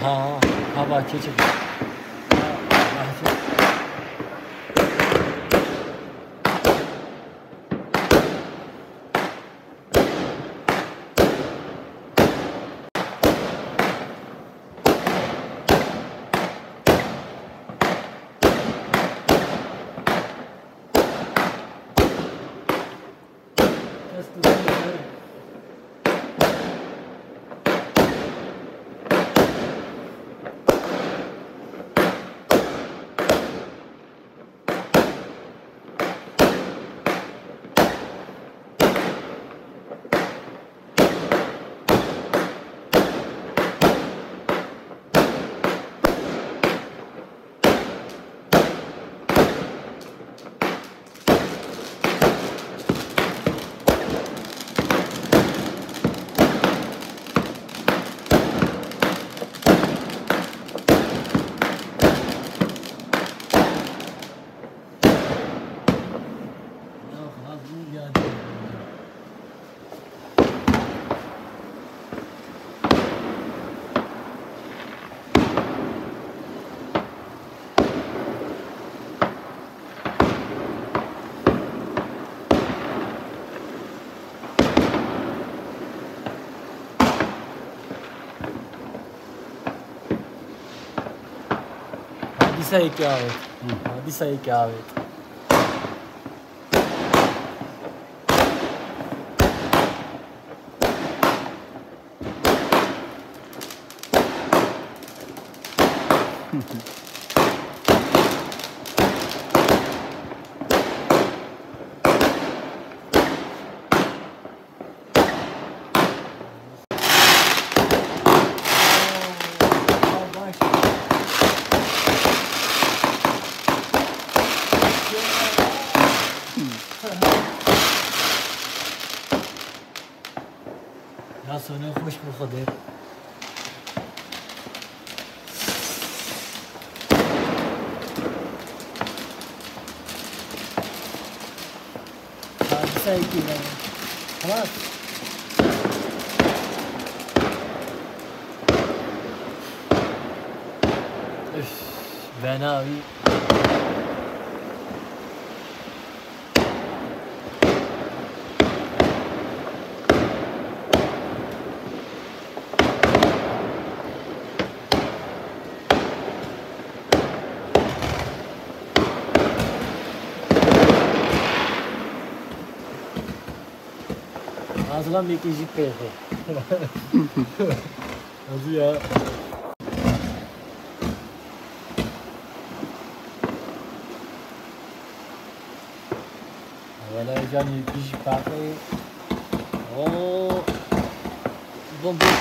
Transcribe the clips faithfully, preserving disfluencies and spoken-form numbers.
Ha, ha, bak, keçik. Hadîseyekê avêt. Hadîseyekê avêt. Ya sonu hoş bu kadar. Hadise iki yani. Tamam. Üf, ben abi. Azılan bir kişi peyde. Hadi ya. Wele canî dijî paqê. Oo. Bom, bom.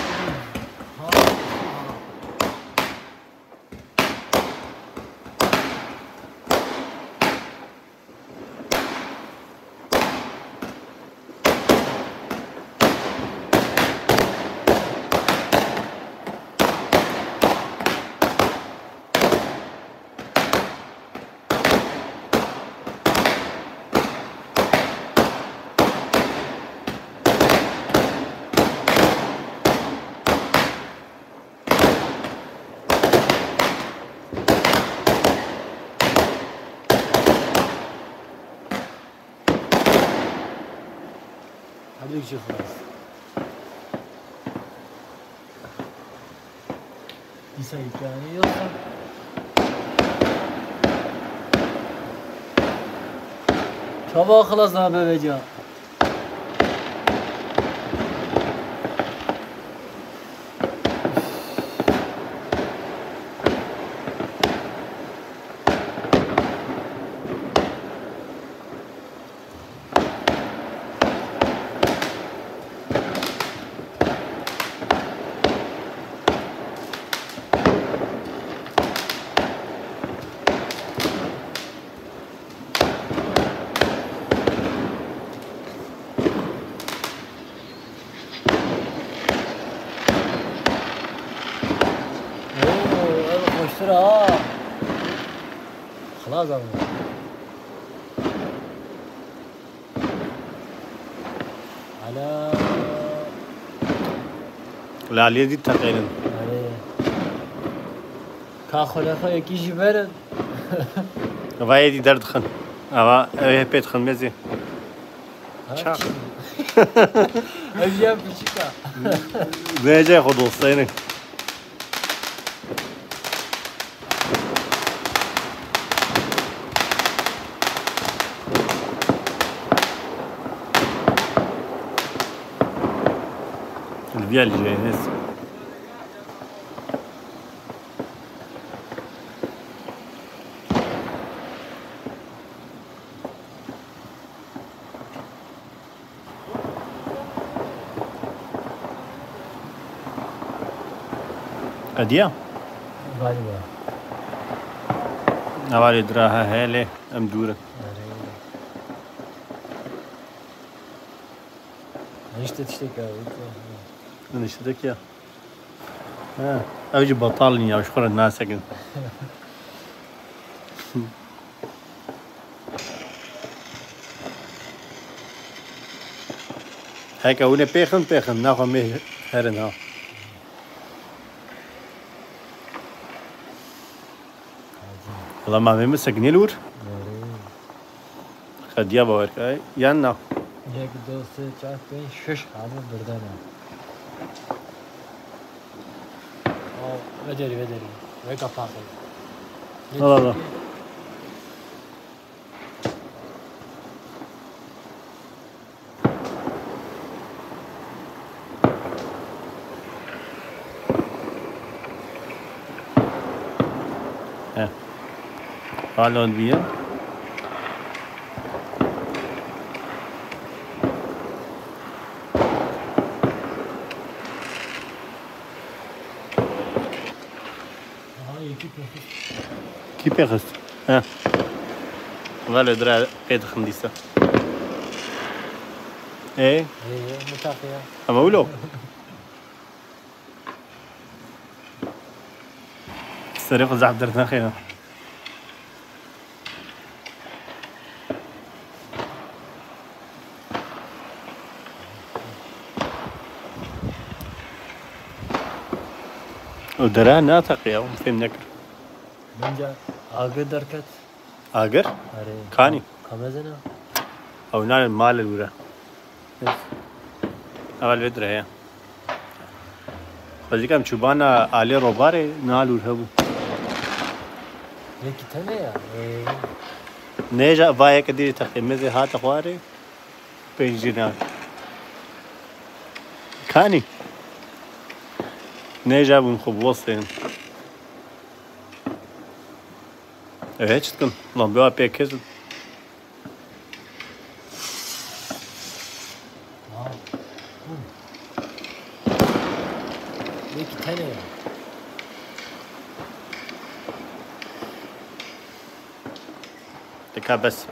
Hadi bir şey yapalım. Dîsa îmkanî yok. Çaba xelas da be veca. Oo, ev xweştir ha. Xelas ama. Ala. Li aliyê dî teqênin. Erê. Ka xwe lê xwe yekî jî verin. Eva êdî derdixin. Eva ew ê pê dixin mêzê. Ha, çak. Ev jî ya piçik a. Vêcê xwe dosteynin. Viya li jê hêz. Qediya? Galiba. Hevalê dira he, he lê em dûr in. Erê. Enişte tiştek ya. Enişte tek ya. Ha, ew jî betal in ya, ji xwe re nasekin. Heke hûn ê pêxin, pêxin, naxwe mê herin ha. Wala ma vê min sekinî li wir. Qediya bawer kay, yan na? Yek, du, sê, çar, pênc, şeş hemû birden e. O, vederî, vederî. Weka paqê. Al, al, al. He. Alo diye. Aha, yekî pêxist. Kî pêxist? He. Valo dira pê dixin dîsa. Ê? Ê, mitaqiya. Ama wilo. Serê xwe zehf derdinaxe ya. O dere nateqe ya, fêm nekir. Bence agir derket. Agir? Erê. Kanî? Ka mezin e? Ew nane mal li wira. Ew li vê dire heye. Xwezîka em çûbana alê robarê, niha li wir hebû. Yekî tenê ya. Ee. Nêja va yeke dî teqîmizê hate xwarê. Pêncî nane. Kanî? Nêja bûn xwe biwestênin. Ev çi dikin? Lan, bi wa pê kesin. Yekî tenê ya. Dika bes.